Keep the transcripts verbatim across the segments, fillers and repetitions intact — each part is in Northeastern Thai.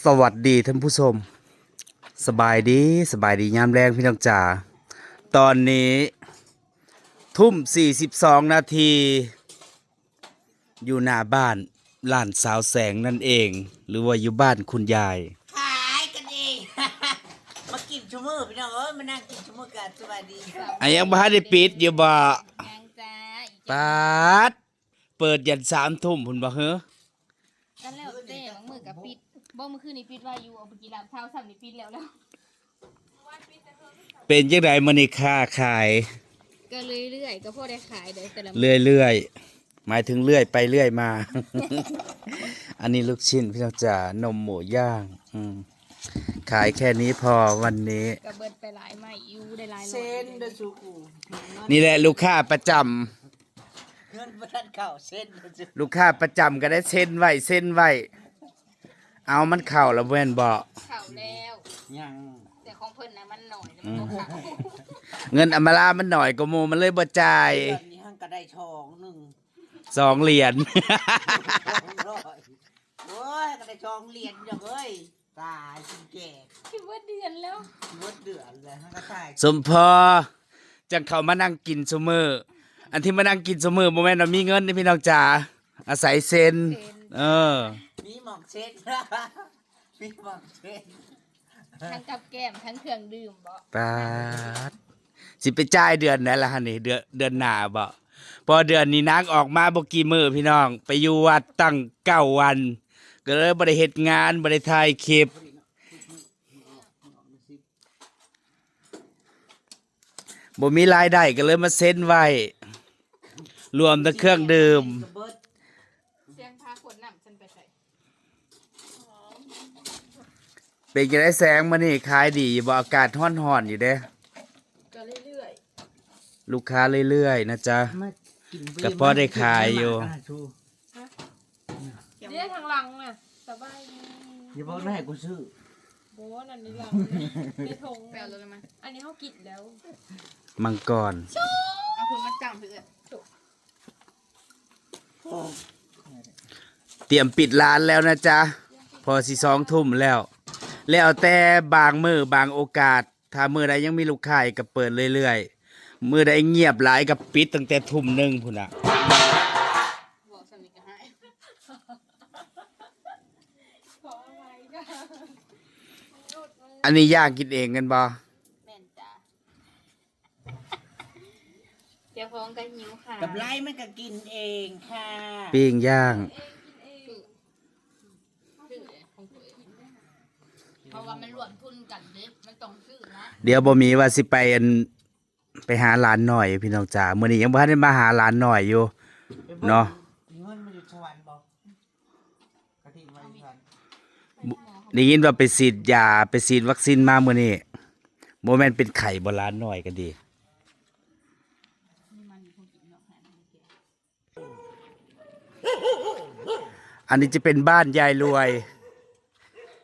สวัสดีท่านผู้ชม สบายดี สบายดียามแลงพี่น้องจ๋า ตอนนี้ทุ่มสี่สิบสองนาที อยู่หน้าบ้านหลานสาวแสงนั่นเอง หรือว่าอยู่บ้านคุณยาย ขายกันเอง มากินชูมือพี่น้องเอ้ย มานั่งกินชูมือกัน สวัสดีค่ะ อ่ะ ยังบ่ทันได้ปิดอยู่บ่ ยังจ้า อีก ปาด เปิดยันสามทุ่มพุ่นบ่เหรอ ก็แล้วแต่ บางมื้อก็ปิด บ่ มื้อคืนนี้ปิดไว้อยู่ เอาไปกินลาบเช้า ซ้ำนี่ปิดแล้วแล้ว เป็นจังใดมื้อนี้ค้าขาย ก็เรื่อยๆ ก็พอได้ขายเด้อ แต่ละมื้อ เรื่อยๆ หมายถึงเรื่อยไปเรื่อยมา อันนี้ลูกชิ้นพี่น้องจ๋า นมหมูย่าง อืม ขายแค่นี้พอวันนี้ ก็เบิดไปหลายไม้อยู่ ได้หลายร้อย เซ็นเด้อสุกู นี่แหละลูกค้าประจำ เงินบ่ทันเข้า เซ็นเด้อสุ ลูกค้าประจำก็ได้เซ็นไว้ เซ็นไว้ เอามันเข้าแล้วแม่นบ่ เข้าแล้ว ยัง แต่ของเพิ่นน่ะมันน้อย อืม มันบ่เข้า เงินอำมาลามันน้อยกว่าหมู่ มันเลยบ่จ่าย เดือนนี้หั้นก็ได้สองหนึ่ง สองเหรียญ สองร้อย โอ้ย ก็ได้สองเหรียญเด้อเว้ย ตาย กินแก่ คิดว่าเดือนแล้ว หมดเดือนแล้ว หั้นก็ตาย สมพอ จังเข้ามานั่งกินซุมื้อ อันที่มานั่งกินซุมื้อบ่แม่นว่ามีเงินเด้พี่น้องจ๋า อาศัยเซ็น เซ็น เออ มีหม่องเซ็น มีหม่องเซ็น ทั้งกับแกล้ม ทั้งเครื่องดื่มบ่ ปาด สิไปจ่ายเดือนใดล่ะหั่นนี่ เดือน เดือนหน้าบ่ เพราะเดือนนี้นางออกมาบ่กี่มื้อพี่น้อง ไปอยู่วัดตั้งเก้าวัน ก็เลยบ่ได้เฮ็ดงาน บ่ได้ถ่ายคลิป บ่มีรายได้ก็เลยมาเซ็นไว้ รวมทั้งเครื่องดื่ม เสียงพาขวดน้ำฉันไปใส่ เป็นจังได๋แสงมื้อนี้ขายดีอยู่บ่ อากาศร้อนๆอยู่เด้ ก็เรื่อยๆ ลูกค้าเรื่อยๆนะจ๊ะ มากินเบียร์ ก็พอได้ขายอยู่ มากินเบียร์มาอ่ะชู เดี๋ยวทางหลังน่ะ สบายดี อย่าบอกนะให้กูซื้อ โบ้นั่นนี่หลังในถุง ไปเอารถมา อันนี้เขากินแล้ว มังกร เอาคุณมาจังเถอะ เตรียมปิดร้านแล้วนะจ๊ะ พอสิสองทุ่มแล้ว แล้วแต่บางมื้อบางโอกาส ถ้ามื้อใดยังมีลูกค้าอีกก็เปิดเรื่อยๆ มื้อใดเงียบหลายก็ปิดตั้งแต่ทุ่มหนึ่งพุ้นน่ะ บอกสนิทกันให้ ขออภัยค่ะ อันนี้ย่างกินเองกันบ่ แม่นจ้ะ เจ้าของก็หิวค่ะ กับไล่มันก็กินเองค่ะ ปิ้งย่าง ซื้อ ซื้อของตัวเอง เพราะว่ามันรวมทุนกันเด้ มันต้องซื้อนะ เดี๋ยวบ่มีว่าสิไปอัน ไปหาหลานน้อยพี่น้องจ๋า มื้อนี้ยังบ่ทันได้มาหาหลานน้อยอยู่ เนาะ เงินมันอยู่สวรรค์บ่ กะทิมาอีสาน ได้ยินว่าไปฉีดยา ไปฉีดวัคซีนมามื้อนี้ บ่แม่นเป็นไข้บ่หลานน้อยก็ดี อันนี้จะเป็นบ้านยายรวย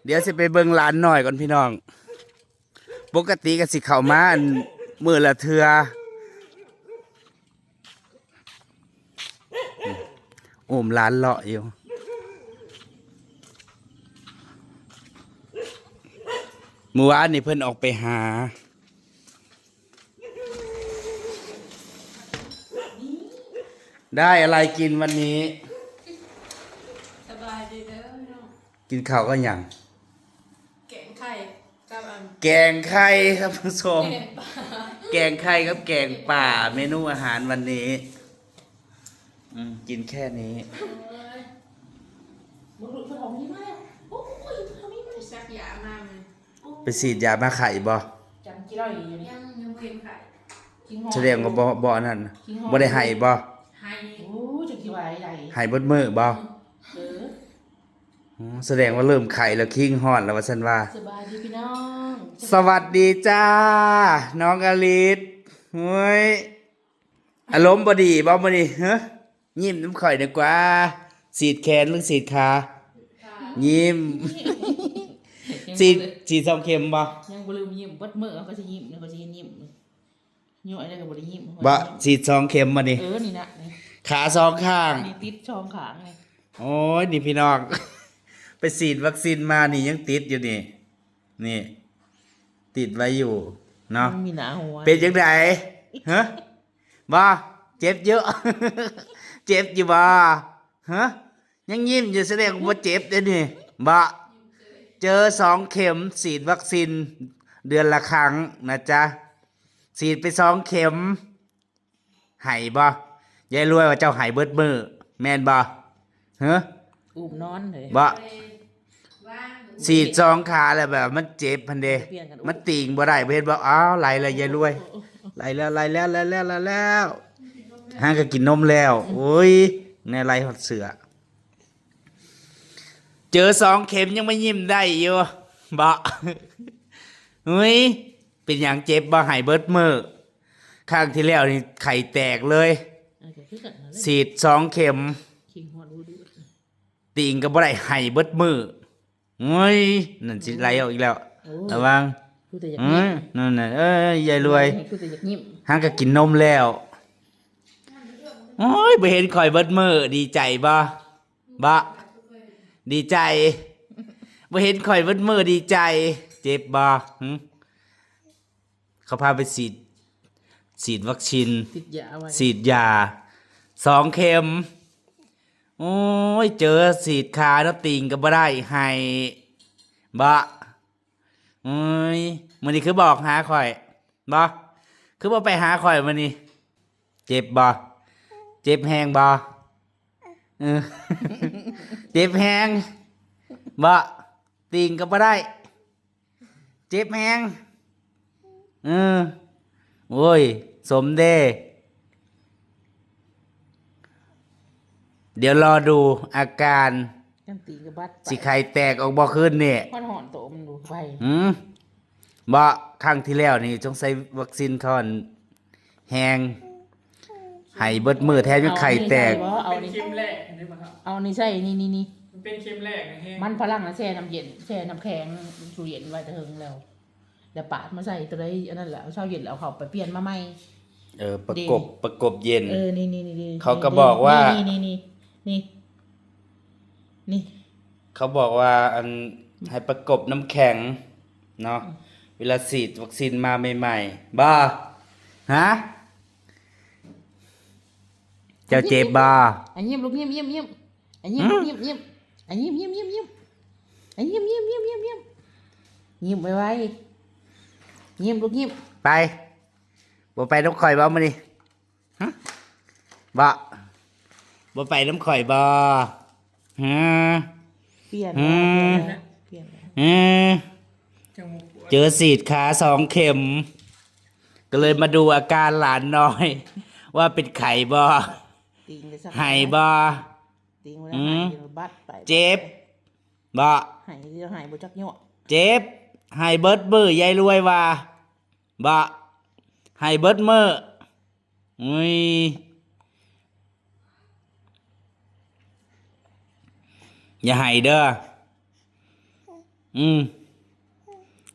เดี๋ยวสิไปเบิ่งหลานน้อยก่อนพี่น้อง ปกติก็สิเข้ามาอันมื้อละเทื่อ อุ้มหลานเลาะอยู่ มื้อวานนี่เพิ่นออกไปหา ได้อะไรกินวันนี้ สบายดีเด้อพี่น้อง กินข้าวกับหยัง แกงไข่กับอัน แกงไข่ท่านผู้ชม แกงป่า แกงไข่กับแกงป่า เมนูอาหารวันนี้ อืม กินแค่นี้ เอ้ย มึงหลุดไปของนี่มาแล้ว โอ้ย ของนี่มาแล้ว ซักยามามัน ไปฉีดยามาไข้บ่ จำกี่ร้อยอยู่นี่ ยัง ยังบ่เห็นไข้ จริงเหรอ แสดงว่าบ่ บ่อันนั้น จริงเหรอ บ่ได้ไห้บ่ ไห้ โอ้ย จักสิว่าไห้ ไห้เบิดมื้อบ่ เออ อืม แสดงว่าเริ่มไข้แล้ว คิงฮอดแล้วว่าซั่นว่า สบายดีพี่น้อง สวัสดีจ้า น้องอลิส เฮ้ย อารมณ์บ่ดีบ่มื้อนี้ ฮะ ยิ้มนำข่อยดีกว่า ฉีดแขนหรือฉีดขา ค่ะ ยิ้ม ยัง ฉีด บ่ได้ ฉีดสองเข็มบ่ ยังบ่ลืมยิ้ม เบิดมื้อเขาก็สิยิ้ม เขาสิเห็นยิ้ม ย้อยแล้วก็บ่ได้ยิ้ม บ่ ฉีดสองเข็มบ่นี่ เออ นี่นะ นี่ ขาสองข้าง นี่ติดสองข้างนี่ โอ้ย นี่พี่น้อง ไปฉีดวัคซีนมานี่ยังติดอยู่นี่ นี่ ติดไว้อยู่เนาะ มันมีหนาหัว เป็นจังได๋ ฮะ บ่ เจ็บอยู่ เจ็บอยู่บ่ ฮะ ยังยิ้มอยู่ แสดงว่าบ่เจ็บเด้นี่ บ่ เจอสองเข็ม ฉีดวัคซีนเดือนละครั้งนะจ๊ะ ฉีดไปสองเข็ม ไห้บ่ ยายรวยว่าเจ้าไห้เบิดมื้อ แม่นบ่ ฮะ อุ้มนอนเลย บ่ ฉีดสองขาแล้วแบบมันเจ็บหั่นเด้ มันติ่งบ่ได้ บ่เห็นบ่ อ้าว ไหลแล้วยายรวย ไหลแล้ว ไหลแล้ว ไหลแล้ว ไหลแล้ว หาก็กินนมแล้ว โอ้ย แนวไหลฮอดเสื้อ เจอสองเข็มยังมายิ้มได้อยู่ บ่ เฮ้ย เป็นหยังเจ็บบ่ ไห้เบิดมื้อ ครั้งที่แล้วนี่ไข่แตกเลย เออก็คือกันนั่นแหละ ฉีดสองเข็ม คิงฮอดฮู้ดู ติ่งก็บ่ได้ ไห้เบิดมื้อ เฮ้ย นั่นสิไหลออกอีกแล้ว โอ้ ระวัง คือแต่อยาก เอ้ ยิ้ ย ม นั่นน่ะ เอ้ย ยายรวย คือแต่อยากยิ้ม หาก็กินนมแล้ว โอ้ย บ่เห็นข่อยเบิดมื้อ ดีใจบ่ บ่ ดีใจ บ่เห็นข่อยเบิดมื้อ ดีใจ เจ็บบ่ หึ เขาพาไปฉีด ฉีดวัคซีน ติดยาไว้ ฉีดยา สองเข็ม โอ้ย เจอฉีดขาเนาะ ติ่งก็บ่ได้ ไห้ บ่ โอ้ย มื้อนี้คือบ่ออกหาข่อย บ่ คือบ่ไปหาข่อยมื้อนี้ เจ็บบ่ เจ็บแฮงบ่ เออ เจ็บแฮง บ่ ติ่งก็บ่ได้ เจ็บแฮง เออ โอ้ย สมเด้ เดี๋ยวรอดูอาการ กันตีกระบัดไป สิไข่แตกออกบ่คืนนี่ ฮอดหอนโตมันดูไป หืม บ่ ครั้งที่แล้วนี่สงสัยวัคซีนเขาอันแฮง ไห้เบิดมื้อ แถมยังไข่แตก เอา เป็น นี่ เข็มแรกเห็นไหมครับ เอานี่ใส่นี่นี่นี่ มันเป็นเข็มแรกนะแฮง มันฝรั่งนะแช่น้ำเย็น แช่น้ำแข็งตู้เย็นไว้แต่เฮิงแล้ว แล้วปาดมาใส่ตัวใดอันนั้นแหละเอาเช้าเย็นแล้วเอาเขาไปเปลี่ยนมาใหม่ เออ ประกบ ประกบเย็น เออ นี่นี่นี่นี่ เขาก็บอกว่า นี่นี่นี่นี่นี่ เขาบอกว่าอันให้ประกบน้ำแข็งเนาะ เวลาฉีดวัคซีนมาใหม่ๆ บ่ ฮะ เจ้าเจ็บบ่ อันยิ้มลูกยิ้มยิ้มยิ้มอันยิ้มลูกยิ้มยิ้มอันยิ้มยิ้มยิ้มยิ้มอันยิ้มยิ้มยิ้มยิ้มยิ้มยิ้มไวไวๆยิ้มลูกยิ้ม ไป บ่ไปนำข่อยบ่มื้อนี้ ฮะ บ่ บ่ไปนำข่อยบ่ ฮะ เปลี่ยน อืม แล้วเปลี่ยนแล้ว อืม จมูกปวด เจอฉีดขาสองเข็ม ก็เลยมาดูอาการหลานน้อย ว่าเป็นไข้บ่ ติงเลยสัก ไห้บ่ ติงเลย อืม ไห้บัดไป เจ็บบ่ ไห้เดียวไห้บ่จักเนาะ เจ็บ ไห้เบิดมื้อยายรวยว่าบ่ ไห้เบิดมื้อ อุ้ย อย่าไห้เด้อ อืม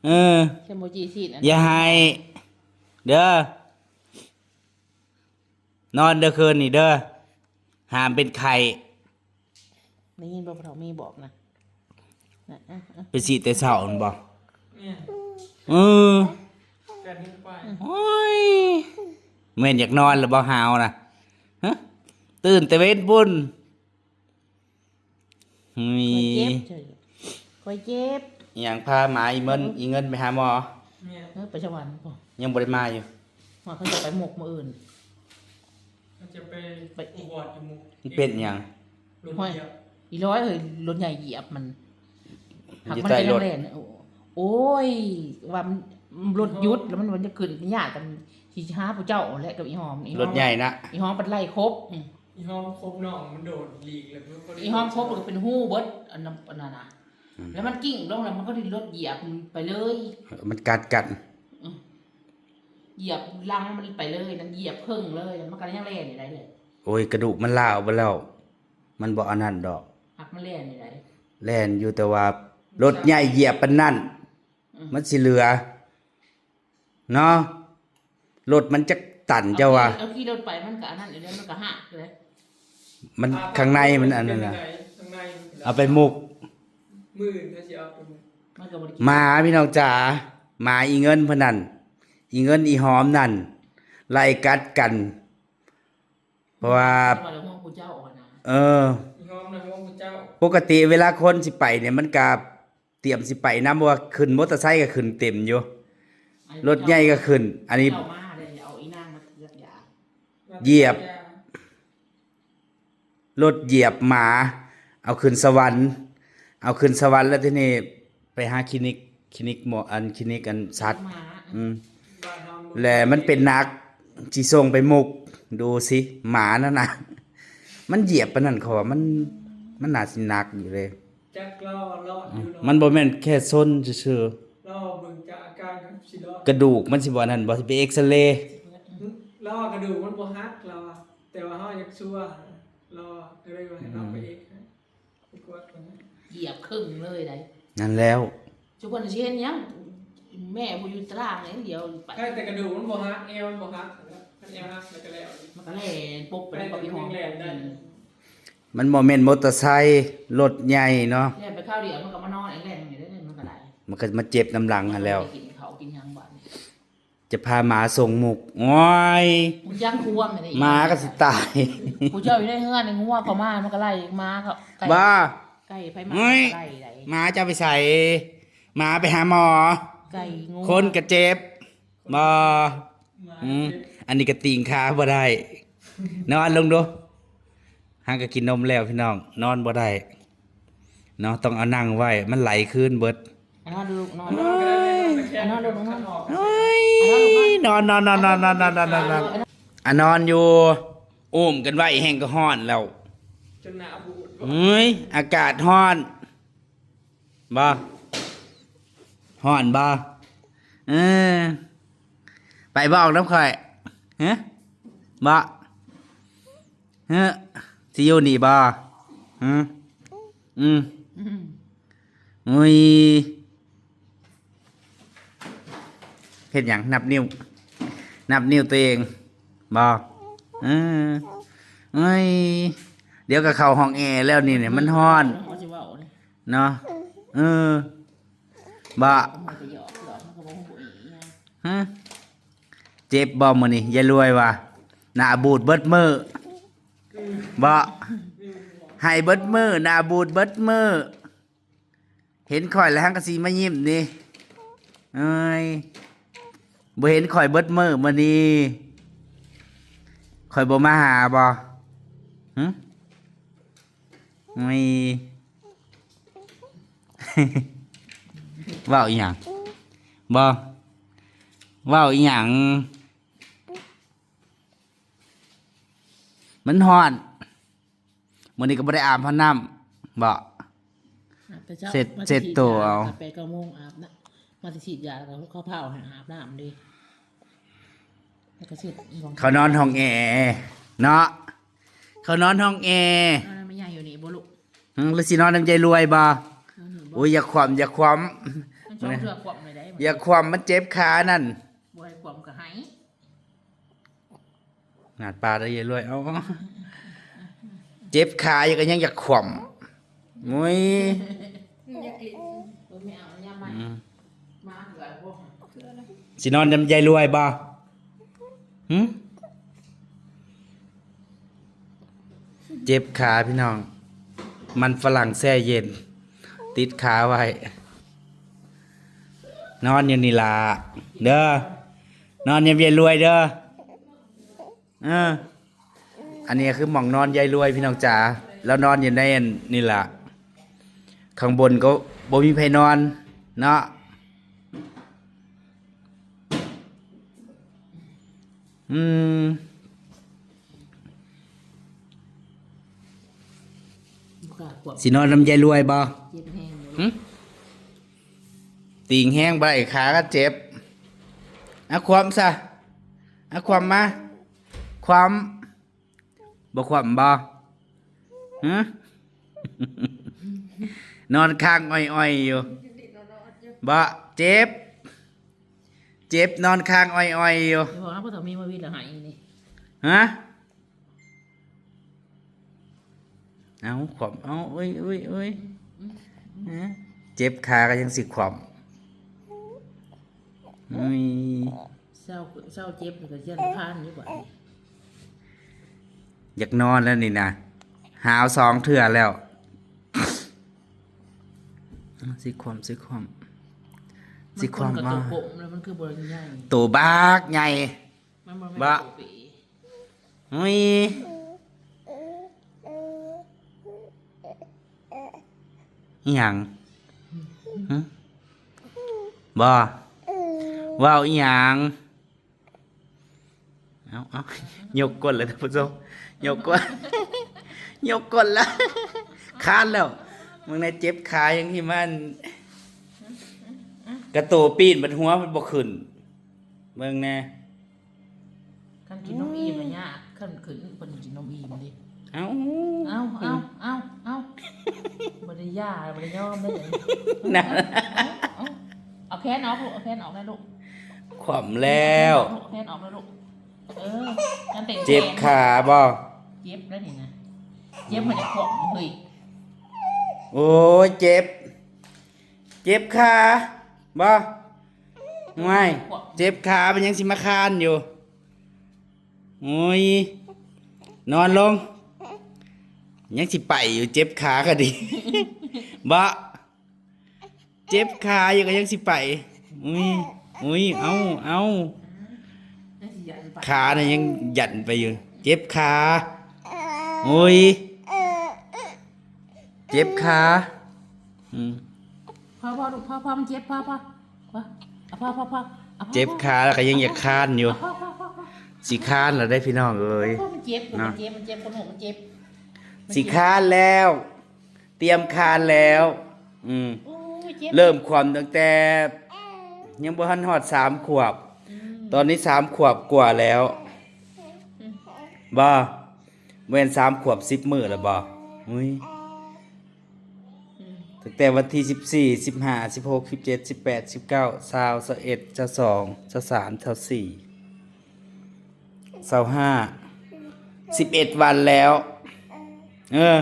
เออ เซมโมจิสิอัน อย่าไห้เด้อ นอนเด้อคืนนี้เด้อ ห้ามเป็นไข้ ได้ยินบ่พ่อเฒ่ามีบอกนะนะอ่ะอ่ะ ไปฉีดแต่เช้านั่นบ่ เนี่ย เออ การเห็นไป โอ้ย แม่นอยากนอนแล้วบ่หาวนะ ฮะ ตื่นแต่เว้นพุ่น มี คอยเจ็บเฉยคอยเจ็บ อหย่างพาหมาอีเมินอีเงินไปหาหมอ เนี่ย เออไปสวรรค์ก่อน ยังบ่ได้มาอยู่ ว่าเขาจะไปหมกมื้ออื่น มันจะไป ไป อุบอดจมูก มันเป็นหยัง รถเหยียบ อีร้อยเอ้ยรถใหญ่เหยียบมัน อยู่ใต้รถ หักมันก็ยังแล่นโอ้โอ้ยว่ามันรถหยุดแล้วมันมันจะขึ้นญาติกันสิหาผู้เจ้าและกับอีหอมอีหอม รถใหญ่นะ อีหอมเป็นไล่คบอืม อีห้องครบน้องมันโดดหลีกเลยมันก็เลย อีหอมคบมันก็เป็นฮู้เบิดอันนั้นอันนั้นนะ อืม แล้วมันกิ้งลงแล้วมันก็ได้รถเหยียบมันไปเลย มันกัดกัน เหยียบลังมันไปเลยนั่นเหยียบเพิ่งเลยมันก็ยังแล่นอยู่ได้เลย โอ้ย กระดูกมันร้าวไปแล้ว มันบ่อันนั้นดอก หักมันแล่นอยู่ได้ แล่นอยู่แต่ว่ารถใหญ่เหยียบปานนั้น อืม มันสิเหลือ เนาะ รถมันจักตันเจ้าว่า เอาขี่รถไปมันก็อันนั้นอยู่แล้วมันก็หักเลย มันข้างในมันอันนั้นน่ะ ข้างในมัน เอาไปหมก มื้ออื่นเขาสิเอาไปหมด มันก็บ่ได้กิน หมาพี่น้องจ๋า หมาอีเงินพะนั่น อีเงินอีหอมนั่น ไล่กัดกัน เพราะว่า ว่าแล้วห้องกูเจ้าอ่อนนะ เออ อีหอมนะห้องพระเจ้า ปกติเวลาคนสิไปเนี่ยมันก็เตรียมสิไปนำ ว่าขึ้นมอเตอร์ไซค์ก็ขึ้นเต็มอยู่ รถใหญ่ก็ขึ้น อันนี้ เจ้ามาเลยเอาอีนางมาเลือกยา เหยียบ รถเหยียบหมา เอาขึ้นสวรรค์ เอาขึ้นสวรรค์แล้วทีนี้ไปหาคลินิก คลินิกหมอ อันคลินิกอันสัตว์ หมา อืม บ้านเฮา และมันเป็นหนักสิส่งไปมุก ดูสิ หมานั่นนะ มันเหยียบปานนั้นเขาว่ามัน มันน่าสิหนักอยู่เลย จักรอรอดอยู่เนาะ มันบ่แม่นแค่ซนซื่อ รอเบิ่งจากอาการกับสิรอด ๆ กระดูกมันสิบ่นั่นบ่ สิไปเอ็กซเรย์ รอกระดูกมันบ่หักแล้วอะแต่ว่าเฮาอยากชั่วรอก็เลยว่าให้เราไปเอ็กให้ไปกวดมันนะ เหยียบครึ่งเลยได้ นั่นแล้ว จุกวันเช่นยังแม่ผู้อยู่ตารางเนี่ยเดียวไป ใช่แต่กระดูกมันบ่หักแอวมันบ่หักแล้วมันแอวหักแล้วก็แล้ว มันก็แล่นปกไป ได้ แล้วก็ แต่ ไปห้อง แรงได้ มันบ่แม่นมอเตอร์ไซค์รถใหญ่เนาะ แล่นไปข้าวเดียวมันก็มานอนเองแล่นอย่างเงี้ยได้มันก็ได้ มันก็มาเจ็บน้ำหลังหั้นแล้ว กินเขากินยังบ้าน จะพาหมาส่งมุก โอ้ย กูจ้างควงอันนี้ หมาก็สิตาย กูเจ้าอยู่ในเฮือนในงัวเขามามันก็ไล่หมาเขาไก่ บ้า ไก่ไผมา เฮ้ย ไล่ไล่ หมาจะไปใส่ หมาไปหาหมอ ไก่งัว คนก็เจ็บบ่อืมอันนี้ก็ติ่งขาบ่ได้ นอนลงดูหางก็กินนมแล้วพี่น้อง นอนบ่ได้เนาะ ต้องเอานั่งไว้ มันไหลคืนเบิด อ่ะนอนดูลูกนอนนอนดูลูกนอน โอ้ยนอนนอนนอนนอนนอนนอนนอนนอนอ่ะนอนอยู่อุ้มกันไว้แห้งก็ฮ้อนแล้ว จนหนาบูด เฮ้ย อากาศฮ้อนบ่ฮ้อนบ่เออ ไปบอกน้ำข่อยฮะบ่ฮะสิอยู่นี่บ่ฮะอืม อืม อุ้ยเฮ็ดหยังนับนิ้ว นับนิ้วตัวเองบ่เออเอ้ย เดี๋ยวก็เข้าห้องแอร์แล้วนี่เนี่ยมันฮ้อน เขาจะว่าเนี่ย เนาะเออบ่ มันจะหยอกหยอกมันก็บอกว่าบ่อีหยัง ฮะเจ็บบ่มื้อนี้ยายรวยว่าหน้าบูดเบิดมื้อบ่ให้เบิดมื้อหน้าบูดเบิดมื้อ เห็นข่อยแล้วหังกะสีมายิ้มนี่เอ้ยบ่เห็นข่อยเบิดมื้อมื้อนี้ข่อยบ่มาหาบ่หึมีเว้าอีหยังบ่เว้าอีหยังมันฮ้อน มื้อนี้ก็บ่ได้อาบน้ำบ่ อาบแต่เช้า เสร็จ มา เสร็จตัวเอา แปดเก้าโมงอาบนะมาสิฉีดยาแล้วก็เขาพาออกให้อาบน้ำดิแล้วก็เสร็จของ เขานอนห้องแอร์เนาะเขานอนห้องแอร์ อ่าไม่ใหญ่อยู่นี่บ่ลูก หึหรือสินอนนำยายรวยบ่ นอนนี่บ่ โอ้ยอย่าขวำอย่าขวำ มันชอบเลือกความไม่ได้ อย่าขวำมันเจ็บขานั่น บ่ให้ความก็ให้ หน้าตาได้ยายรวยเอาเจ็บขาอยู่ก็ยังอยากขวำมุ้ย เออไม่เอาเนี่ยมา อืม มาเหลือพวก สินอนนำยายรวยบ่หึเจ็บขาพี่น้อง มันฝรั่งแช่เย็น ติดขาไว้ นอนอยู่นี่ล่ะเด้อ นอนนำยายรวยเด้อ เออ อันนี้คือหม่องนอนยายรวยพี่น้องจ๋า แล้วนอนอยู่ในอันนี่ล่ะ ข้างบนก็บ่มีไผนอนเนาะ อืม บ่กล้าความ สินอนนำยายรวยบ่ เจ็บแห้งอยู่ หึ ติ่งแห้งบ่ได้ขาก็เจ็บ เอาความซะ เอาความมา ความ บ่ความบ่ฮะ นอนค้างอ่อยๆอยู่ บ่เจ็บ เจ็บนอนค้างอ่อยๆอยู่ เดี๋ยวบอกนะพ่อสามีมาวินละหายนี่ ฮะ เอาความ เอาเอ้ยเอ้ยเอ้ย อืม ฮะ เจ็บขาก็ยังสิคว่ำ อุ้ย เซา เซาเจ็บนี่ก็ยังคานอยู่บัดนี้ อยากนอนแล้วนี่นะ หาวสองเทื่อแล้ว สิคว่ำ สิคว่ำ สิคว่ำ มันคนกับตัว ว่า กลมแล้วมันคือบ่ใหญ่ ตัวบักใหญ่ มันบ่แม่น บะ ตัวปี อุ้ย อิหยัง หึ บ่ เว้าอิหยัง เอา เอา ยกก้นแล้วท่านผู้ชม ยกก้น ยกก้นแล้ว คานแล้ว มึงน่ะเจ็บขาอย่างที่มัน กระโตปีนบัดหัวมันบ่ขึ้น เบิ่งแน่ คันกินนมอิ่มน่ะยาก คันขึ้นเพิ่นกินนมอิ่มเด้ เอ้า เอ้า เอ้า เอ้า เอ้า บ่ได้ย่า บ่ได้ยอมเด้อ นะ เอ้า เอ้า เอาแขนออกลูก เอาแขนออกนะลูก คว่ำแล้ว เอาแขนออกนะลูก เออ มันเตะแขน เจ็บขาบ่ เจ็บแล้วนี่นะ เจ็บมันจะขวบเฮ้ย โอ้ย เจ็บ เจ็บขาบ่ ไม่ เจ็บขามันยังสิมาคานอยู่ โอ้ย นอนลง ยังสิไปอยู่ เจ็บขาก็ดี บ่ เจ็บขาอยู่ก็ยังสิไป อุ้ย อุ้ย เอ้า เอ้า ขาน่ะยังยันไปอยู่ เจ็บขา อุ้ย เจ็บขา อืม พอ พอ ลูก พอ พอ มันเจ็บ พอ พอ พอ เอา พอ พอ พอ เอา พอ เจ็บขาแล้วก็ยังอยากคานอยู่ เอา พอ พอ พอ พอ สิคานแล้วได้พี่น้องเอ้ย พอ มันเจ็บ เนาะ มันเจ็บ มันเจ็บ คนหัวมันเจ็บ สิคานแล้ว เตรียมคานแล้ว อืม โอ้ย เจ็บ เริ่มคว่ำตั้งแต่ ยังบ่ทันฮอดสามขวบ อืม ตอนนี้สามขวบกว่าแล้ว อืม บ่ แม่นสามขวบสิบมื้อแล้วบ่ อุ้ย อืม ตั้งแต่วันที่สิบสี่ สิบห้า สิบหก สิบเจ็ด สิบแปด สิบเก้า ซาว ซาวเอ็ด ซาวสอง ซาวสาม ซาวสี่ ซาวห้า สิบเอ็ดวันแล้ว เออ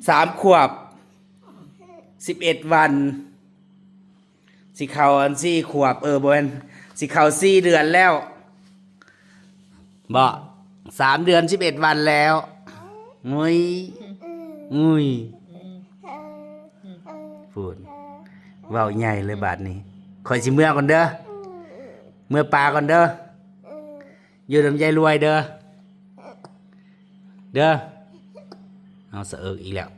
สามขวบ สิบเอ็ดวัน สิเข้าอันสี่ขวบ เออ บ่แม่น สิเข้าสี่เดือนแล้ว บ่ สามเดือนสิบเอ็ดวันแล้ว งุย งุย พูด เว้าใหญ่เลยบาดนี้ ข้อยสิเมือก่อนเด้อ เมือป่าก่อนเด้อ อยู่นำยายรวยเด้อ เด้อ เอาสะเอิกอีกแล้ว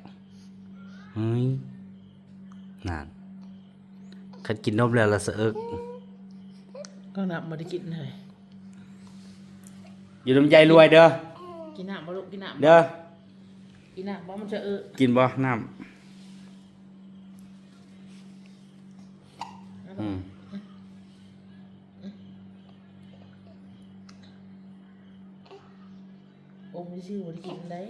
เฮ้ย นั่น คันกินนมแล้วละสะเอิก ก็นับบ่ได้กินเลย อยู่นำยายรวยเด้อ กินน้ำบ่ลูก กินน้ำ เด้อ กินน้ำบ่ มันสะเอิก กินบ่น้ำ อืม อมซื่อๆ บ่ได้กินได้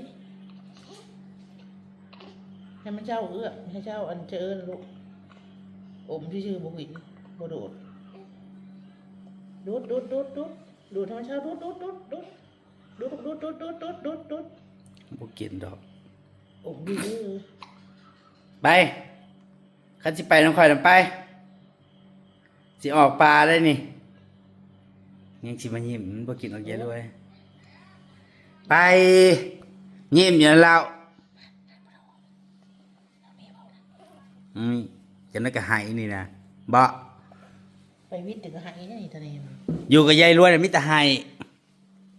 ให้มันเจ้าเอื้อ ให้เจ้าอันเจอลูก อมซื่อๆ บ่กิน บ่ดูด ดูด ดูด ดูด ดูด ดูดให้มันเจ้า ดูด ดูด ดูด ดูด ดูด ดูด ดูด ดูด ดูด ดูด ดูด บ่กินดอก อมซื่อๆ ไป คันสิไปนำข้อยนำไป สิออกป่าได้นี่ ยังสิมายิ้ม มันบ่กินออกยายรวย ไป ยิ้มอยู่แล้ว อืม จังนั้นก็ไห้นี่นะ บ่ ไปวิทย์ถึงก็ไห้นี่ทะเลมัน อยู่กับยายรวยน่ะมีแต่ไห้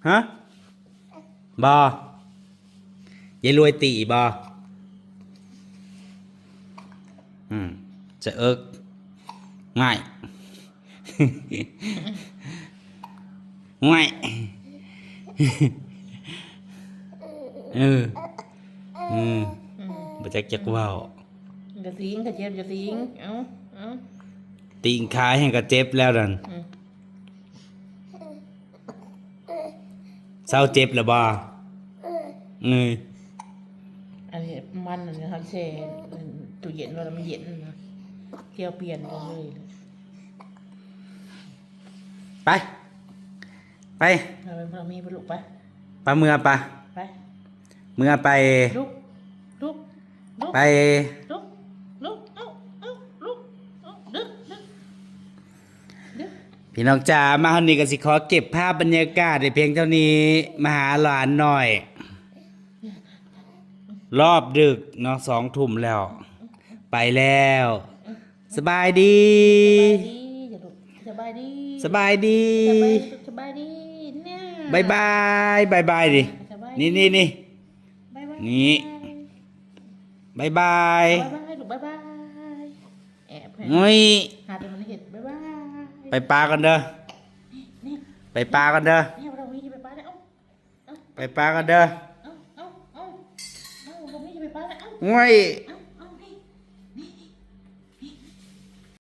ฮะ บ่ ยายรวยตีบ่ อืม จะเอิก ง่าย ง่าย เออ อืม บ่จักจักเว้า อย่าสิง ขะเจี๊ยบอย่าสิง เอ้า เอ้า ตีนขาแห้งก็เจ็บแล้วนั่น อืม เศร้าเจ็บแล้วบ่ เงย อันนี้มันอันนี้เขาแช่ตู้เย็นไว้แล้วมันเย็นนะ เที่ยวเปลี่ยนกันเลย ไป ไป เอาไปพามีไปลูกไป ไปเมือปะ ไป เมือไป ลุก ลุก ลุก ไป ลุก ลุก ลุก ลุก พี่น้องจ๋า มาฮอดนี้ก็สิขอเก็บภาพบรรยากาศไว้เพียงเท่านี้ มาหาหลานหน่อย รอบดึกเนาะ สองทุ่มแล้ว ไปแล้ว สบายดี สบายดีอย่าลูกสบายดี สบายดี สบายดีลูกสบายดีเนี่ย บายบาย บายบายดิ สบาย นี่นี่นี่ บายบาย นี่ บายบาย บายบายลูกบายบายแอบให้ งุ้ย หาแต่มันเห็นบายบาย ไปปากันเด้อ นี่ ไปปากันเด้อ เนี่ยเราวิ่งไปปาแล้วเอ้า ไปปากันเด้อ เอ้าเอ้าเอ้าเอ้าเราวิ่งไปปาแล้วเอ้า งุ้ย